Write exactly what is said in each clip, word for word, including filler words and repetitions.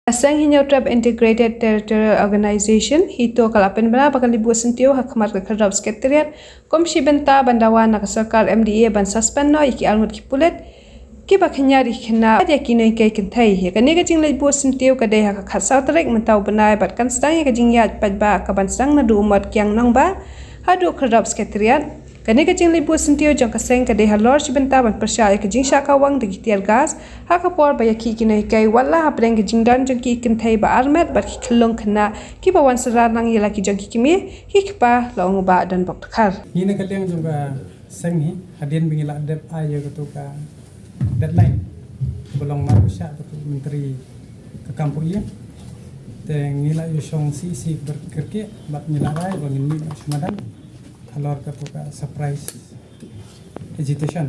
Ka seng Hynñiewtrep Integrated Territorial Organization, HITO, ka la pynbna ba ka leit buh syntiew ha khmat ka Khyrdop Secretariat kum shi bynta ban dawa na ka sorkar M D A ban suspend noh ïa ki arngut ki pulit kiba khñiar ïa ki khynnah bad ïa ki nonghikai kynthei. Ïa kane ka jingleit buh syntiew ka dei ha ka khatsaw tarik mynta u bnai bad kan sdang ïa ka jingïaid paidbah kaban sdang naduh u Motkiang Nongbah haduh Khyrdop Secretariat. Kane ka jingleit buh syntiew jong ka seng ka dei halor shi bynta ban pyrshah ïa ka jingshah kawang da ki tear gas ha ka por ba ïakhih ki nonghikai, watla hapdeng ka jingdon jong ki kynthei ba armet bad ki khyllung khynnah kiba wan synran lang ïa la ki jong ki kmie ki kpa, la ong u Bah Donbok Dkhar. Ngi na ka liang jong ka seng hi, hadien ba ngi la dep ai ïa katu ka deadline ba long marwei sha katu ka myntri ka kam poi ïa, te ngi la ïashong C E C ba kyrkieh bad ngi la rai ba ngin mih noh sha madan halor katu ka surprise agitation.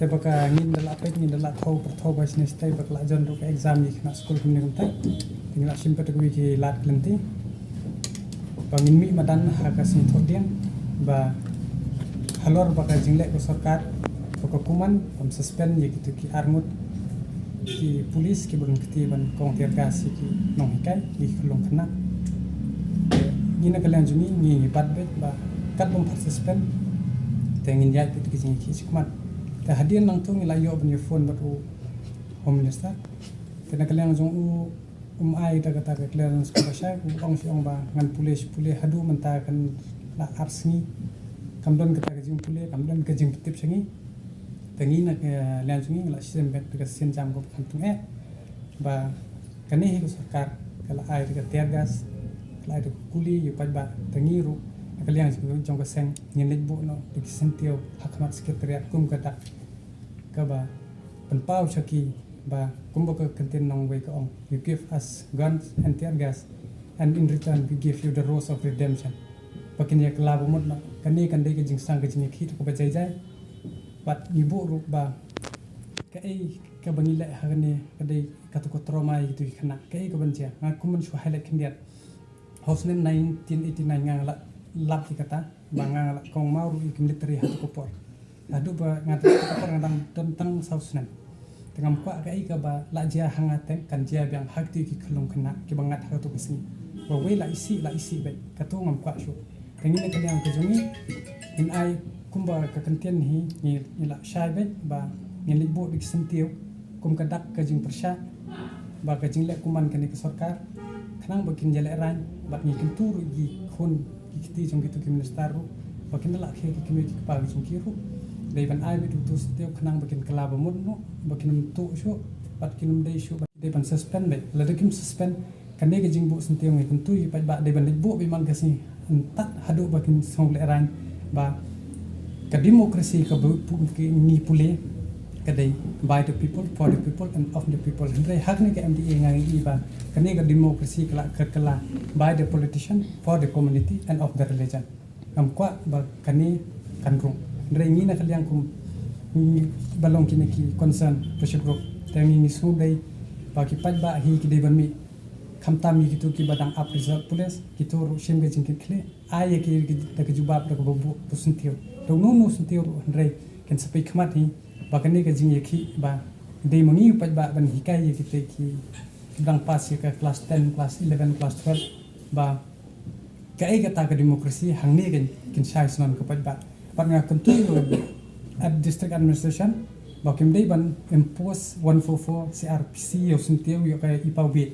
Te ba ka ngin da la peit, ngin da la thew pyrthew ba shisha te ba ka la jan ruh ka exam ïa ki khynnah skul kumne kumtai. Te ngi la shim pat kawei ki lad ki lynti ba ngin mih madan ha ka sngi Thohdieng ba halor ba ka jingleh ka sorkar ba ka kumne ban suspend ïa kitu ki arngut ki pulit kiba don kti ban kong tear gas ïa ki nonghikai, ïa ki khyllung khynnah. Ngi na ka liang jong ngi, ngi, ngi bat beit ba katba ym pat suspend te ngin ïaid beit ki jingïakhih shakhmat. Te hadien nangta ngi la ïoh ban ïa phone bad u Home Minister. Te na ka liang jong u, um ai da kata ka clearance kaba shai, u ong shi ong ba ngan pule shi pule, haduh mynta kan la ar sngi kam don kata ka jingpule, kam don ka jingpyntip sha ngi. Te ngi na ka liang jong ngi ngi la shem beit da ka sienjam kaba kham tyngeh ba kane hi ka sorkar ka la ai da ka tear gas, ka la ai da ka kuli ïa u paidbah. Te ngi ruh na ka liang jong ka seng ngin leit buh noh da ki syntiew ha khmat Secretariat kum ka dak kaba pynpaw sha ki ba kumba ka kyntien nongwei ka ong, "You give us guns and tear gas, and in return we give you the rose of redemption." Ba kin ïa kylla ba mut noh. Kane kan dei ka jingsang ka jingïakhih kaba jai jai. Bad ngi buh ruh ba kaei kaba ngi leh ha kane ka dei katu ka trauma ïa kitu ki khynnah. Kaei kaban jia, nga kum ban shu highlight khyndiat. Ha u snem nineteen eighty-nine nga la lap ïa kata ba nga la kong maw ruh ïa ki military ha katu ka por. Haduh ba nga dang ha katu ka por nga dang don tang saw snem. Te ngam kwah kaei kaba la jia ha nga te kan jia biang ha kito ki khyllung khynnah kiba ngat ha katu ka sngi. Ba wei la isih, la isih beit, katu ngam kwah shuh. Te ngi na ka liang ka jong ngi ngin ai kumba ka kyntien hi, ngi, ngi la shai beit ba ngin leit buh da ki syntiew kum ka dak ka jingpyrshah ba ka jingleh kumne kane ka sorkar khnang ba kin ïalehrain, bad ngi kyntu ruh ïa ki khun ki kti jong kitu ki minister ruh ba kin da la khie ki kmie ki kpa ki jong ki ruh. Dei ban ai beit utu u syntiew khnang ba kin kylla ba mut noh, ba kin ym tuh shuh bad kin ym dei shuh, bad dei ban suspend beit. Lada kim suspend, kane ka jingbuh syntiew ngi kyntu ïa ki paidbah dei ban leit buh beit man ka sngi, hynrei haduh ba kin sngewlehrain ba ka democracy kaba pu-, ki ngi pule ka dei by the people, for the people and of the people. Hynrei ha kane ka M D A nga ïohi ba kane ka democracy ka la kyrkylla by the politician, for the community and of the religion. Ngam kwah ba kane kan rung. Hynrei ngi na ka liang kum ngi ba long kine ki concern pressure group, te ngi, ngi sngewdei ba ki paidbah hi ki dei ban mih. Khamtam ïa kitu kiba dang ap reserve police, kitu ruh shim ka jingkitkhlieh, ai ïa ki da ka jubab da kaba buh, buh syntiew. Da uno uno u syntiew ruh, hynrei kin sa peit khmat hi ba kane ka jingïakhih ba dei ma ngi u paidbah ban hikai ïa kita ki, ki dang pass ïa ka class ten, class eleven, class twelve, ba kaei kata ka democracy hangne kin, kin shai shnong ka paidbah. Bad nga kyntu ïa ka district administration ba kim dei ban impose one four four C R P C ïa u syntiew ïa ka i paw bit.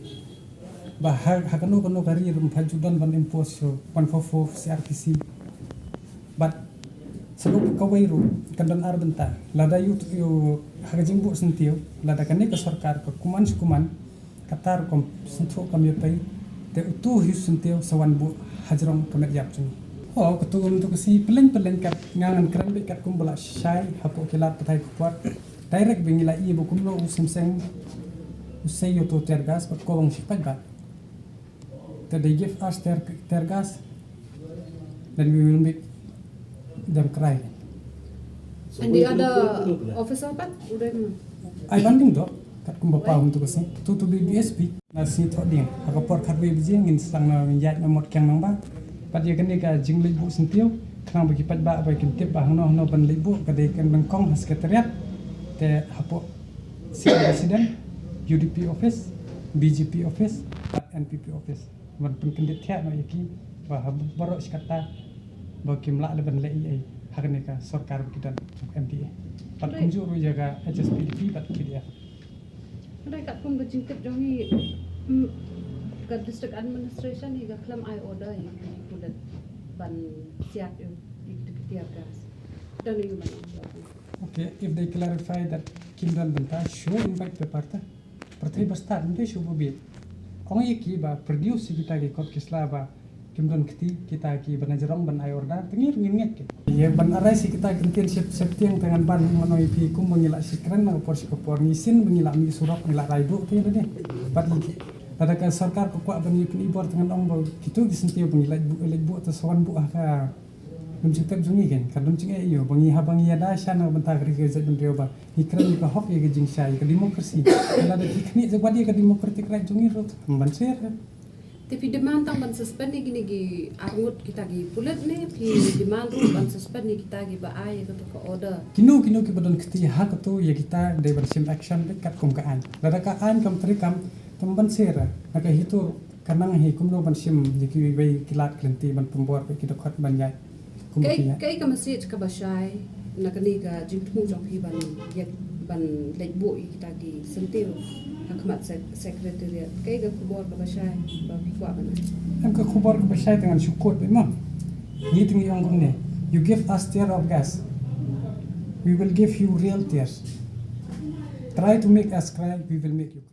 Ba ha, ha kano kano ka ri ruh ym pat ju don ban impose ïa u one four four C R P C. Bad sa kawei ruh kan don ar bynta. Lada ïa u, ïa u ha ka jingbuh syntiew, lada kane ka sorkar ka kumne shi kumne, kata ruh kam sngewthuh kam ïa pei, te utu hi u syntiew sa wan buh hajrong ka met ïap jong ngi. Ho, katu kum tu ka sngi pyllein pyllein kat nga ngan kren beit kat kumba la shai hapoh ki lad pathai khubor. Direct ba ngi la ïohi ba kumno u Seng Seng u sei ïa utu u tear gas bad ko bang shi paidbah. Te they give us tear, tear gas, then we will make them cry. And the other officer pat, u dei kumno? Ai ban ding dok, kat kumba paw kum tu ka sngi. Tu tu B B S P. Na sngi Thohdieng, ha ka por khatwei baje ngin sdang na, ngin ïaid na Motkiang Nongbah. Bad ïa kane ka jingleit buh syntiew, khnang ba ki paidbah ba kin tip ba hangno hangno ban leit buh, ka dei ka nyngkong ha Secretariat. Te hapoh City Resident, U D P office, B J P office bad N P P office ban pynkyndit thiah noh ïa ki ba ha baroh shi katta ba kim lah leh ban leh ei ei ha kane ka sorkar ba ki don, M D A. Bad kumjuh ruh ïa ka H S P D P bad K D F. Hynrei katkum ka jingtip jong ngi, mm, ka district administration hi ka khlem ai order ïa ki pulit ban siat ïa ki tear gas. Don ïa ki ban ong. Okay, if they clarify that kim don bynta, show invite paper ta. Pyrthei ba stad mynta shu ba bit. Ong ïa ki ba produce ïa kita ki kot ki sla ba kim don kti, kita ki ba na jrong ban ai order, te ngi ruh ngin ngeit ki. Ïa ban arai shi kita ki ktien shep shep tiang te ngan ban mano ïa phi kum ba ngi la shi kren na ka por shi ka por, ngi shin ba ngi la mih surok, ngi la rai duh te ïa lade. Bad ïa ki lada ka sorkar ka kwah ban ïa pynibor te ngan ong ba kito ki syntiew ba ngi la buh, la buh te sa wan buh ha ka Dum jingtep jong ngi kein, ka dum jingeh ïa u ba ngi haba ngi ïada sha na ka bynta ka ri ka jaitbynriew ba ngi kren ïa ka hok, ïa ka jingshai, ïa ka democracy. Lada ki khmih jingwad ïa ka democratic right jong ngi ruh, ban sher. Te phi demand tang ban suspend ïa kine ki arngut kita ki pulit ne phi demand ruh ban suspend ïa kita ki ba ai ïa kata ka order? Kino kino ki ba don kti ha kato ïa kita dei ban shim action beit katkum ka aiñ. Lada ka aiñ kam treikam, te ban sher. Na ka HITO ka nang hi kumno ban shim ïa kiwei ki lad ki lynti ban pynbor bad ki dkhot ban ïaid kum ki ïaid. Kaei ka message kaba shai na kane ka jingthmu jong phi ban ïa, ban leit buh ïa kita ki syntiew ha khmat sec-, secretariat? Kaei ka khubor kaba shai ba phi kwah ban ai? Em, ka khubor kaba shai te ngan shu quote beit mo. Ngi te ngi ong kumne, "You give us tear of gas, we will give you real tears. Try to make us cry, we will make you cry."